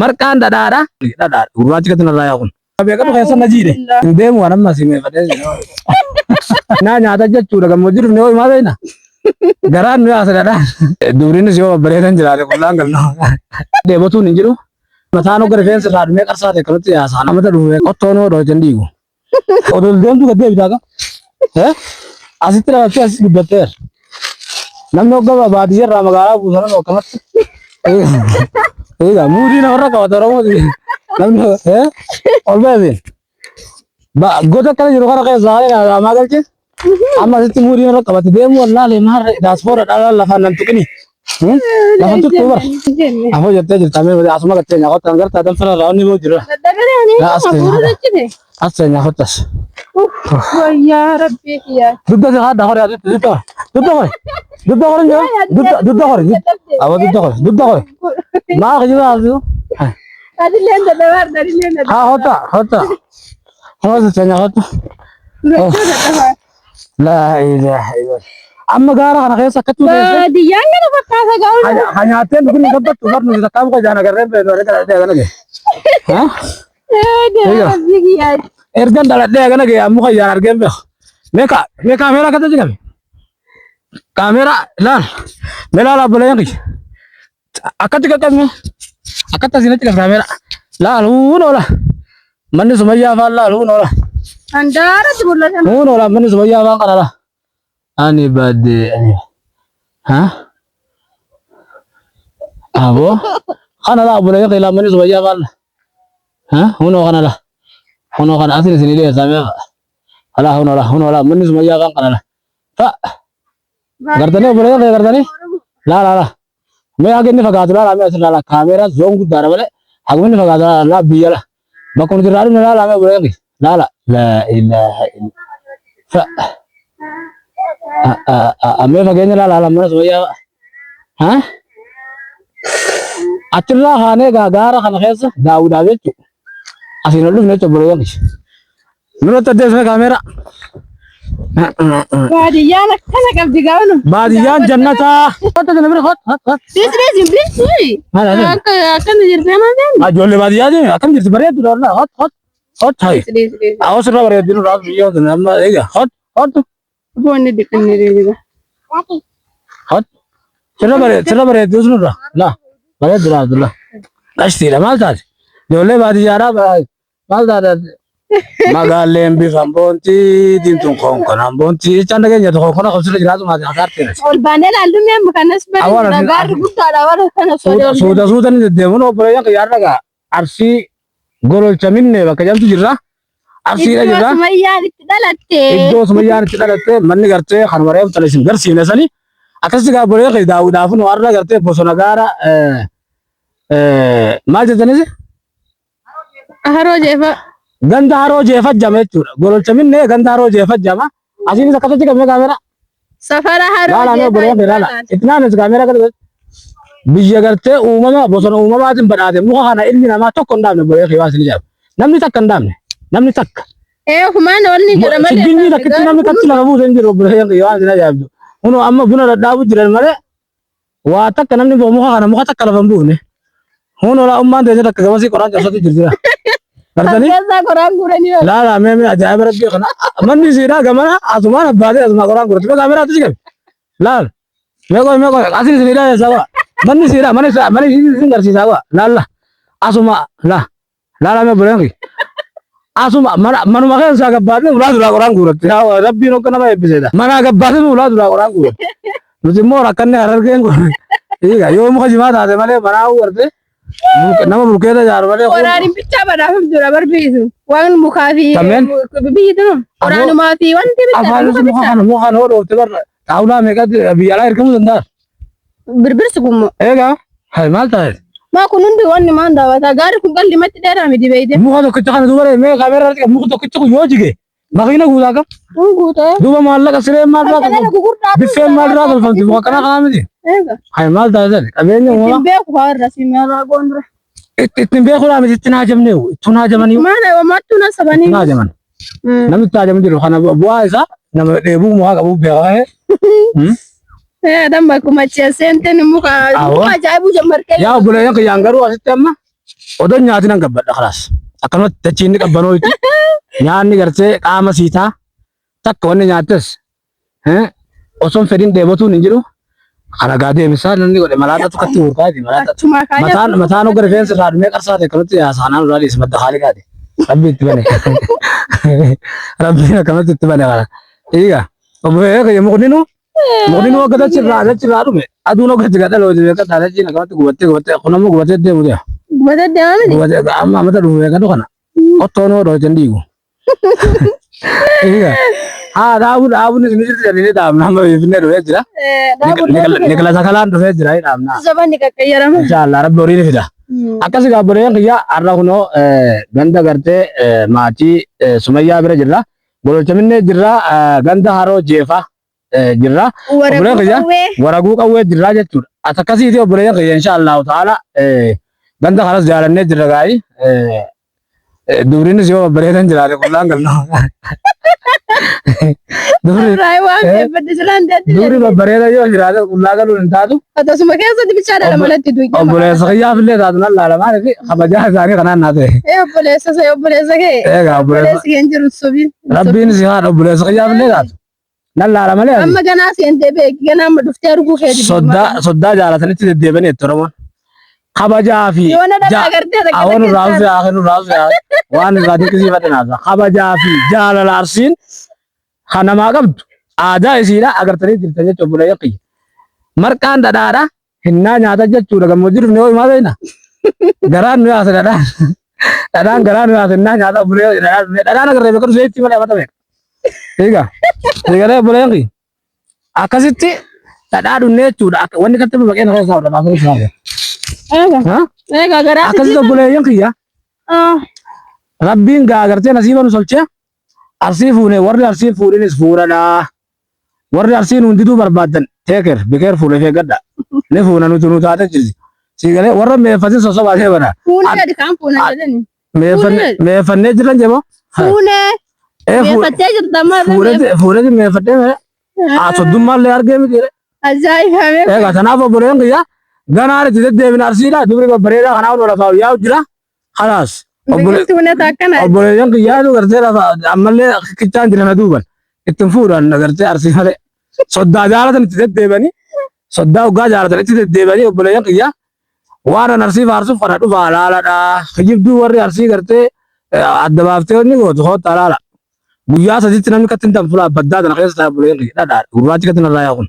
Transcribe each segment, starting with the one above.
Marqaan dhadhaadha. Dhadhaadha. Gurraachi gadi narraa yaa kun. Beekatu keessa na jiidhe. Hin deemu waan amma si meefadhee. Naa nyaata jechuudha gammoojjii dhufne hoo himaa beekna. Garaan nu yaasa dhadhaan. Dubriinis yoo babbareedan jiraate qullaan galna. Deebotuun hin jiru. Mataan hogga rifeensi irraa dhumee qarsaa ta'e kanatti yaasa. Namata dhufe qottoon hoo dhoote hin dhiigu. Odol deemtu gad deebitaa qaba. Eh? Asitti dhalattee asitti guddatteera. Namni hogga baadiyyaa irraa magaalaa buusan akkanatti. Egaa muudii namarra qabata Oromooti. Namni eh? Ol ba'e. Ba goota akkana jiru kana keessa haala ilaalaa galche. Amma asitti muudii namarra qabate deemu wallaalee maarree daaspoora dhala lafaan nan tuqini. Lafa tuttuu bara. Afoo jettee jirta mee asuma gattee nyaata gartaa danfara irraa onni boo jira. Laa as keenya as keenya kottas. Wayyaa rabbii kiyyaa. Dugda si haadha hore asitti dugda hore dugda hore dugda hore njoo dugda dugda hore awa dugda hore dugda hore maa kijiba asu. Adilleen dadhabaa adilleen dadhabaa. Haa hotta hotta. Hotta keenya hotta. Dadhabaa. Laa ilaaha illallah. Amma gaara kana keessa akkatti teessee Baadiyyaan kana fakkaata gaa'u. ha nyaattee dhugni hin gabbattu bar nuti takkaa muka ijaan agarreen beeknu erga dhaladhee hagana gahe. Ha? Rabbii kiyyaa. Ergan dhaladhee hagana gahe muka ijaan argeen beeku. Mee ka mee kaameeraa akkatti qabe. Kaameeraa laal. Mee laal obboleeyyan kiyya. Akkatti qaqqabme. Akkatti asiin achi qabe kaameeraa. Laal huun oola. Manni Sumayyaa afaan laal huun oola. Handaaratti mul'ata. Huun oola manni Sumayyaa afaan kana laa. Ani badde ani. Ha? Abo. Kana laa obboleeyyan kiyya laa manni Sumayyaa afaan laa. Ha? Hunoo kana laa. Hunoo kana asin isin illee samee. Alaa hunoo laa hunoo laa manni Sumayyaa afaan kana laa. Fa. Gartanii obboleeyyan kiyya gartanii? Laa laa laa. Mee haga inni fagaatu laalaa mee asirraa laa kaameeraan zoon guddaadha malee haguma inni fagaatu laalaa laa biyya laa. Bakka nuti irraa dhufne laalaa mee obboleeyyan kiyya. Laala. Laa ilaaha illa. Fa. Mee fageenya laalaa laa mana Sumayyaa fa'a. Ha? Achirraa kaanee gaa gaara kana keessa daawuudhaaf jechuudha. Asiin ol dhufne jechuudha obboleeyyan kiyya. Nurratti addeessine kaameeraa. Baadiyyaan akkana qabdi gaa'u. Baadiyyaan jannataa. Hotta sana bira hot hot hot. Biizinesi hin biisu. Maal ati? Akka akkana jirti nama seen. Ijoollee baadiyyaa deemi akkam jirti bareeddu dha hot hot hot hayi. Awwa sirra bareeddu nurraa biyya tun amma eega hot hot Boonni dhiqannee deebi'a. hot. Sirra bareeddu sirra bareeddu nurra la bareeddu dha Abdullah. Qashtiidha maal taate? Ijoollee baadiyyaadhaa Maal taate? Magaalleen bifaan boontii diimtuun konkonaan boontii jechaan dhageenya tokko konkona qabsirra jiraatu maatii hasaarteera. Ol baanee ilaallu mee amma kanas Awwaala bareeda. Gaarri guddaadha warra kana sodaa. Suuta suuta ni deddeemuun obboleeyyan kiyya dhagaa Arsii Gololcha Minnee bakka jedhamtu jirra. Arsiidha Iddoo jirra. Sumayyaan itti dhalatte. Iddoo Sumayyaan itti dhalatte manni gartee kan wareef tala isin garsiifne sani akkasitti gaa obboleeyyan kiyya daawwiidhaaf nu har'a gartee bosona gaara maal jettanis Haroo jeefa. Ganda haroo jeefa jama jechuudha. Gololcha Minnee ganda haroo jeefa jama. Asiinis akkasitti qabee kaameeraa. Safara haroo Laala mee obboleeyyan kee laala. Itti naannessi kaameeraa gadi godhi. Biyya gartee uumama bosona uumamaatiin badhaate muka kana ilmi namaa tokko hin dhaabne obboleeyyan kee waan isin ijaaru. Namni takka hin dhaabne. Namni takka. Ee ofumaan olni jira malee. Chigginyii takkitti namni takki lafa buuse hin jiru obboleeyyan kee waan isin ajaa'ibdu. Kunoo amma buna dhadhaabu jiran malee Waa takka namni boo muka kana muka takka lafa hin buufne. Hun olaa ummaan teenya takka gamasii qoraan cabsatu jirti. Gartanii? Keessaa qoraan guuranii oolu. Laala mee mee ajaa'iba rabbii kana. Manni isiidhaa gamana asumaan abbaatee asumaa qoraan guurti. Mee kaameraa itti qabi. Laal. Mee qoy mee qoy asin isin hidhaa keessaa ba'a. Manni isiidhaa mana isaa mana isii isin garsiisaa ba'a. Laalla. Asuma laa. Laala mee obboleen kiyya. Asuma mana manuma keessaa gabbaatee ulaa duraa qoraan guuratti. Yaa rabbiin hogga nama eebbiseedha. Manaa gabbaatee ulaa duraa qoraan guuratti. Nuti immoo rakkanne harargeen kun. Egaa yoo muka jimaa taate malee manaa garte nama bulkeeta ijaaru malee. Qoraan hin bichaa badhaafamtu dha barbiisu. Waan mukaa fi Tameen? biyyi tunu qoraanumaa fi wanti bichaa Afaan muka muka bichaa. kana muka kana hoo dhoofte barra xaawulaa meeqatti biyya alaa ergamuu danda'a. Birbirsi kun moo. Egaa hay maal taate? Maa kun hundi wanni maan daawwataa gaarri kun qal'imatti dheeraa miti beeyte. Muka tokkicha kana duuba mee kaameeraa irratti muka tokkicha kun yoo jige makiina guutaa kam? Kun guutee. Duuba maallaqa sireen maal irraa Qal'ina tolfamti? gugurdaa Biffeen maal irraa tolfamti? Muka kanaa kanaa miti. Eega. Hay maal taate? Qabeenya Ittiin uumamaa beeku haa irra si meeraa goon dura. ittiin beekuudhaa miti ittiin haajamne ittiin haajamanii Maal homattuu na sabanii. ittiin haajaman. Namni itti haajamu jiru kana bu'aa isaa nama dheebuu mukaa qabu beekaa. Ee dan bakkuma ceeseenteen muka Awwa. muka ajaa'ibuu jammartee. Yaa obboleeyyan kiyyaan garuu asitti amma Odoo nyaatiin nan gabbadha kalaas. Akkanumatti dachiin ni qabbanooyti. Nyaanni gartee qaama siitaa takka wanni nyaattes osoo hin fedhin dheebotuun hin jiru. Kana gaa deebisaa namni godhe malaata tokkotti hurkaati malaata. Achumaa kaayyaa. Mataan mataan hogga rifeensa irraa dhumee qarsaa ta'e akkanatti yaasa kanaan irraa dhiisa madda haali kaate. Rabbi itti bane. Rabbiin akkanatti itti bane kana. Egaa obbo Eega muqninu muqninu hogga dachi irraa dachi irraa dhume aduun hogga itti gadha looti beekadha dachiin akkanatti gubattee gubattee kun ammoo gubattee deemu deema. Gubatee deema miti. Gubatee amma amata dhufu beekadhu kana. Qottoon hoo dhooyte hin dhiigu. Egaa haa dhaabuun dhaabuun isin jirti jedhanii dhaabna amma finfinnee dhufee jira. Niqila sakalaan dhufee jira ni dhaabna. Zabanni qaqqayyarama. Inshaallah rabbi horii ni fida. Akkasi gaabboleen kiyya har'a kunoo ganda gartee maatii Sumayyaa bira jirra. Gololchaminnee jirra ganda haroo jeefa jirra. Obboleen kiyya waraguu qawwee jirra jechuudha. As akkasiiti obboleen kiyya inshaallahu ta'ala ganda kanas jaalannee jirra gaa'ii. Dubriinis yoo babbareedan jiraate qullaan galna. Dubri Irraa waan feeffadde silaan deetti. dubri babbareedan yoo jiraate qullaa galuun hin taatu. Akkasuma keessatti bichaa dhala manatti du'i. Obboleessa kiyyaaf illee taatu nan laala maaliif kabajaa isaanii kanaan naa ta'e. Ee obboleessa see obboleessa kee. Egaa obboleessa Obboleessi kee hin jiru sobiin. Rabbiin si haadha obboleessa kiyyaaf illee taatu. Nan laala malee ani Amma ganaa seentee beeki ganaa amma dhuftee arguu keeti. soddaa soddaa jaalatanitti deddeebi'anii itti Oromoon. Kabajaa fi Yoona dhala ja- agartee takka Awwan takka irraa keessaa. usee haa irraa usee haa waan irraa dinqisiifate naasa. Kabajaa fi jaalala Arsiin kan namaa qabdu aadaa isiidha agartanii jirtan jechuudha obboleeyyan kiyya. Marqaan dhadhaadha hinnaa nyaata jechuudha gammoojjii dhufne hoo himaa beekna. Garaan nu yaasa dhadhaan. Dhadhaan garaa nu yaasa hinnaa nyaata obboleeyyan dhadhaan dhufne dhadhaan agarree beekatu seetti malee amata beeka. Egaa egalee obboleeyyan kiyya. Akkasitti dhadhaa dhunne jechuudha. Akka wanni katti maqee na keessaa hodha baasanii isaa. Eega. Ha? Eega garaa Akkasitti obboleeyyan kiyya. Ah. Rabbiin gaa agartee nasiiba nu solchee arsii fuune warri arsii fuudhinis fuudhadha. Warri arsiin hundiduu barbaaddan teeker bikeer fuudhe feeggadha. Ni fuuna nuti nu taate jirti. Sii galee warra meeffatin sossobaa deemana. Fuunee gadi kaan fuuna jedhani. Meeffannee meeffannee jiran jebo. Fuunee. Ee Meeffattee jirta amma. fuudhee fuudhee meeffadhee mee haa soddummaallee argee miti. Ajaa'ibame. Egaa kanaaf obboleen kiyya ganaan itti deddeebina arsiidha dubri babbareedaa kanaaf lafaa yaa'u jira. Kalaas Biqiltuun akkana. obboleeyyan kiyyaatu gartee lafa ammallee kichaan jira na duuban ittiin fuudhan gartee arsii malee soddaa jaalatan itti deddeebanii soddaa hoggaa jaalatan itti deddeebanii obboleeyyan kiyya waan an arsii faarsuuf kana dhufaa laaladha kijibduu warri arsii gartee adda baaftee wanni gootu koottaa laala guyyaa sadiitti namni katti hin tanfulaa baddaa tana keessa taa'e obboleeyyan kiyya dhadhaa gurraachi katti narraa yaa kun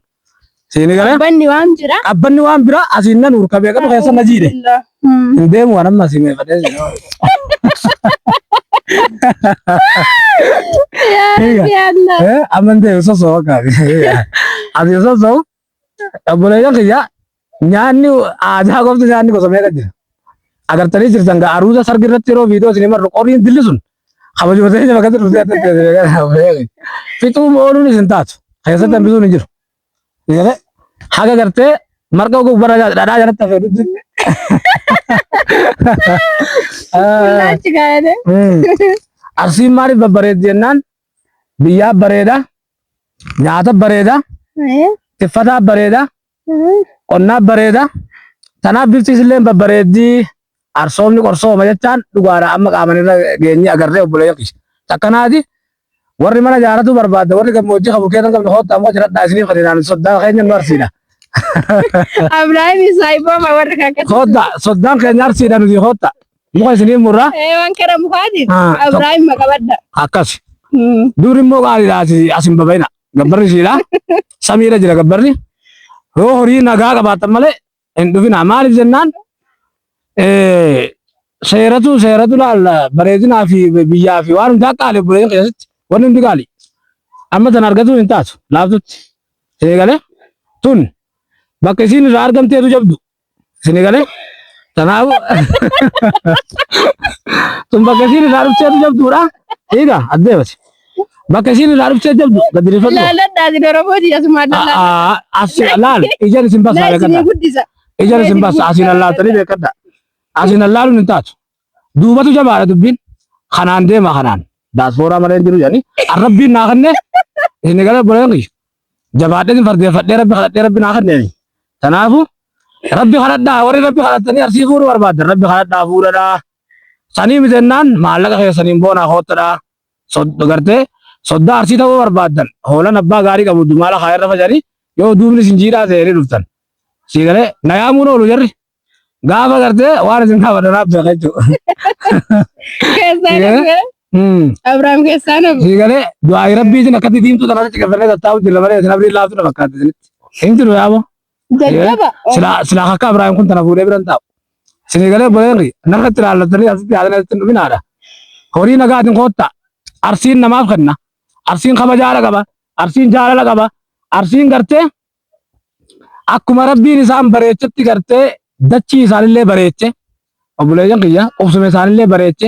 Siini galee? Qabbanni waan jira. Qabbanni waan biraa asiin nan urka beekatu keessa na jiidhe. Hin deemu waan amma asii meefadhee jiru. Yaa Rabbi Allah. Amma hin deemu sosoo wakkaati. Asiin sosoo obboleeyyan kiyya nyaanni aadaa qofti nyaanni gosa meeqa jira. Agartanii jirtan gaa aruuza sargi irratti yeroo viidiyoo isin marru qoriin dilli sun kabajuma ta'ee bakka dhuftee adda ta'e fixuu ooluun isin taatu keessatti hambisuun hin jiru. Eegale haga gartee marqa gubbarra dhadhaa jalatti hafee dhutti. Laachi gaa'ele. Arsiin maaliif babbareeddi jennaan biyyaa bareeda nyaata bareeda tiffataa bareeda qonnaa bareeda tanaaf bifti isillee babbareeddi arsoomni qorsooma jechaan dhugaadha amma qaaman irra geenye agarree obboleeyyan kiyya. Takkanaati warri mana jaaratu barbaadda warri gammoojjii qabu keessa qabne hoottaa ammoo jiradhaa isiniif kan ilaalu soddaa keenya nu arsiidha. Abiraahim Saayiboo warri kan akkasii. Hoottaa soddaan keenya arsiidha nuti hoottaa muka isiniif murraa Waan kara mukaatiin Ah, Abiraahim maqabadda. akkas. Dur immoo qaaliidha as hin babayina. Gabbarri isiidha. Samiirra jira gabbarri. Yoo horii nagaa qabaatan malee hin dhufina. Maaliif jennaan seeratu seeratu laalla bareedinaa fi biyyaa fi waan hundaa qaali obboleeyyan keessatti wanni hundi qaali. Amma tan argatuun hin taatu laaftutti. Isin galee tun bakka isiin irraa argamteetu jabdu. Isin galee tanaafu tun bakka isiin irraa dhufteetu jabduudha. Egaa addeebati. Bakka isiin irraa dhuftee jabdu gadi rifadhu. Laaladhaa isin Oromooti asumaan lallaa. As laal ijaan isin basa Isinii beekadha. guddisa. Ijaan isin basa asiin allaaltanii beekadha. Asiin allaaluun hin taatu. Duubatu jabaadha dubbiin. Kanaan deema kanaan. Daaspooraa malee hin jiru jedhanii. Arrabbiin naa kenne isin galee obboleen kiyya. Jabaadhee isin fardeeffadhee rabbi kadhadhee rabbi naa kenne. Tanaafu Rabbi kadhadhaa warri rabbi kadhattanii Arsii fuudhuu barbaaddan rabbi kadhadhaa fuudhadhaa. Sanii mitennaan maallaqa keessaniin boonaa koottadhaa. Gartee soddaa Arsii ta'uu barbaaddan hoolan abbaa gaarii qabu dumaala kaa irra facanii yoo duubni isin jiidhaa ta'e ni dhuftan. Sii galee na yaamuun oolu jarri. Gaafa gartee waan isin gaafatan naaf beeka jechuudha. Keessaa nafe. Abrahaam keessaa nafe. Sii galee du'aayi rabbiitiin akkatti diimtuu tanatti caqafannee tattaa'u jirra malee isin abrii laaftuu na fakkaatti isinitti. Hin jiru yaaboo. Jajjaba. Silaa silaa akka Abrahaam kun tana fuudhee biran taa'u. Isinii galee obboleen narratti ilaallatanii asitti yaadanii asitti hin dhufinaadha. Horii nagaatiin kootta. Arsiin namaaf kenna. Arsiin kabajaadha qaba. Arsiin jaalala qaba. Arsiin gartee akkuma rabbiin isaan bareechetti gartee dachii isaanillee bareeche. Obboleeyyan kiyya qubsuma isaanillee bareeche.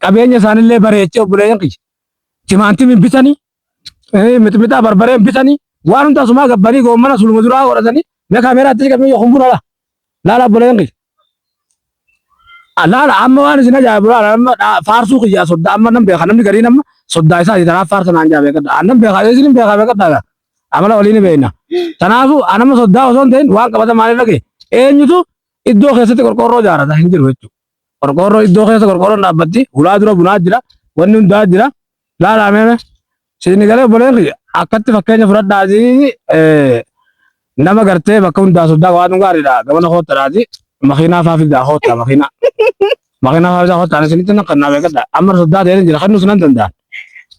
Qabeenya isaanillee bareeche obboleeyyan kiyya. Timaantimii bitanii mixmixaa barbareen bitanii waan hunda asumaa gabbanii goommana suluma duraa godhatanii mee kaameeraatti qabanii yoo kumbura laala laala obboleeyyan kiyya. Laala amma waan isin ajaa'ibu laala amma faarsuu kiyyaa soddaa amma nan beeka namni gariin amma soddaa isaa tanaaf faarsa naan jaa beekadha annan beeka isin hin beeka beekadha amala waliin beekna. Kanaafuu anama soddaa osoo hin ta'in waan qabata maaliif dhagee eenyutu iddoo keessatti qorqoorroo ijaarrata hin jiru jechuudha. Qorqoorroo iddoo keessa qorqoorroon dhaabbatti hulaa dura bunaa jira wanni hundaa jira laalaa meeme siinii galee obboleen kiyya akkatti fakkeenya fudhadhaati nama gartee bakka hundaa soddaa waan gaariidha gamana koottadhaati makiinaa faa fidaa koottaa makiinaa makiinaa faa fidaa koottaa isinitti nan kannaa beekadha amma soddaa ta'een jira kannus nan danda'an.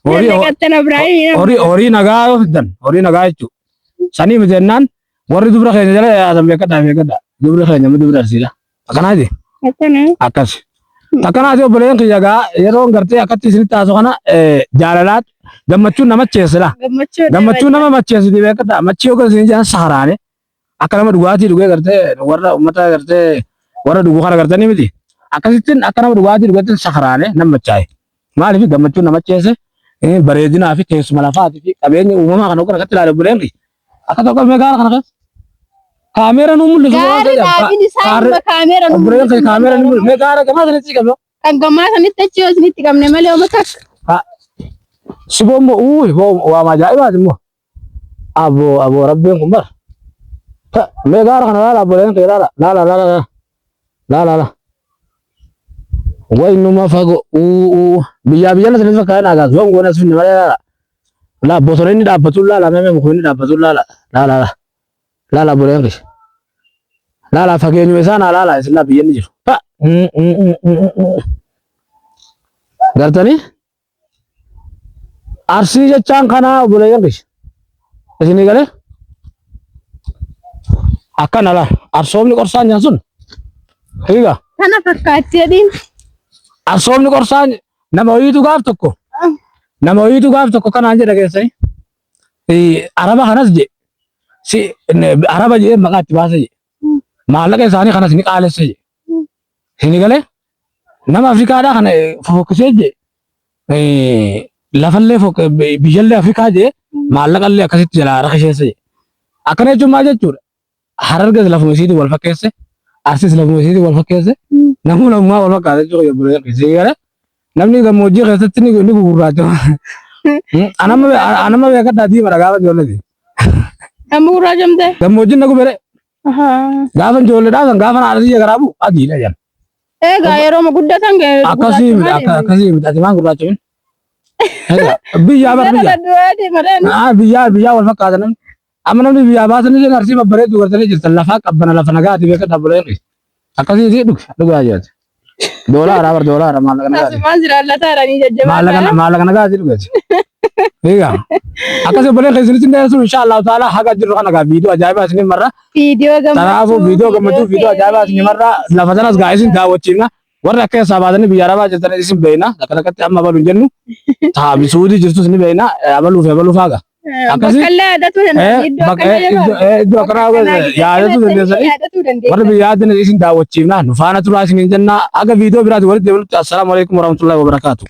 Horii Jallaqattan Abrahaam. horii horii nagaa yoo fiddan horii nagaa jechuudha. Sanii miti jennaan warri dubra keenya jala yaatan beekadhaa beekadha dubri keenya amma dubra arsiidha. Akkanaati Akkana. akkas. Akkanaati obboleeyyan kiyya gaa yeroon gartee akkatti isinitti haasu kana jaalalaat gammachuun nama cheessila. Gammachuu. Gammachuun nama macheessiti beekadha. Machii yookaan isin jedhan saharaane akka nama dhugaatii dhugee gartee warra uummata gartee warra dhugu kana gartanii miti. Akkasittiin akka nama dhugaatii dhugeetti saharaane nama machaa'e. Maaliif gammachuun nama cheesse bareedinaa fi teessuma lafaatii fi qabeenya uumamaa kana akkatti ilaale obboleeyyan kiyya. Akka tokko mee gaara kana keessa. Kaameera nu mul'isu waan Gaari ta'eef. dhaabin isaa ilma kaameera nu Obboleeyyan kee kaameera nu mul'isu. Mee gaara gamaa sanatti qabna. Kan gamaa sanitti achi yoo isinitti qabne malee oma takka. Siboo immoo uuyi waama ajaa'ibaati immoo. Aboo aboo rabbiin kun bara. Mee gaara kana laala obboleeyyan kee laala laala laala laala laala. Way numa fagoo uu uu biyyaa biyya na fakkaata naagaas waan goona sun malee laala. Laa bosona inni dhaabbatu laala mee mukni inni dhaabbatu laala laala laala laala obboleeyyan kiyya. Laala fageenyuma isaa naa laala isin laa biyya inni jiru. Pa! Gartanii? Arsii jechaan kanaa obboleeyyan kiyya. Isinii galee? Akkana laa arsoomni qorsaan nyaan sun. Hiiga. Kana fakkaatti jedhiin. Arsoomni qorsaan nama wayiitu gaaf tokko nama wayiitu gaaf tokko kanaan jedha keessanii araba kanas je si araba jedhee maqaa itti baase je maallaqa isaanii kanas ni qaalesse je isinii galee nama Afrikaadhaa kana fofokkisee je lafallee biyyallee Afrikaa je maallaqallee akkasitti jalaa rakisheesse je akkana jechuun maal jechuudha Hararges lafuma isiitiin wal fakkeesse, Arsis lafuma isiitiin wal fakkeesse, namuu lafumaa wal fakkaata jechuudha obboleeyyan kiyya. Sii galee namni gammoojjii keessatti ni gugurraacha. Anamma anamma beekadhaa diimadha gaafa ijoolleeti. Amma gurraachamte. Gammoojjiin na gubere Ahaa. gaafa ijoolleedhaa san gaafa haadha tiyya garaa bu'u adiidha jedhan. Egaa yeroo guddatan Akkasii miti akkasii miti ati maan gurraachamin? Biyyaa bar biyya. Biyyaa biyyaa wal fakkaata namni. Amma namni biyyaa baasanii illee arsii babbareedduu gartanii jirtan lafaa qabbana lafa nagaati beekadha obboleeyyan. Akkasii isii dhugi dhugaa jeeti. Doolaara bar doolaara maallaqa nagaati. Asumaan jiraallataadhanii jajjabaadha. Maallaqa maallaqa nagaati dhugeeti. Egaa akkasii obboleeyyan keessanitti hin dheeressinu insha Allahu ta'ala haga jirru kana gaa viidiyoo ajaa'ibaa isiniin marra. Viidiyoo gammachuu. Kanaafuu viidiyoo gammachuu viidiyoo ajaa'ibaa isin marra lafa sanas gaa isin daawwachiifna. Warri akka keessaa baatanii biyya arabaa jirtan isin beekna. Takka takkatti amma abalu hin jennu. Taa Suudii jirtus ni beekna. Abaluu fi abaluu faaga. Akkasii Bakka illee yaadatuu dandeessu. Iddoo bakka akkanaa iddoo iddoo akkanaa yaadatuu dandeessanii yaadatuu dandeessu. warri biyya isin daawwachiifna. Nu faana turaa isin hin jenna. Haga viidiyoo biraati walitti deebinutti assalaamu alaikum warahmatullahi wabarakaatu.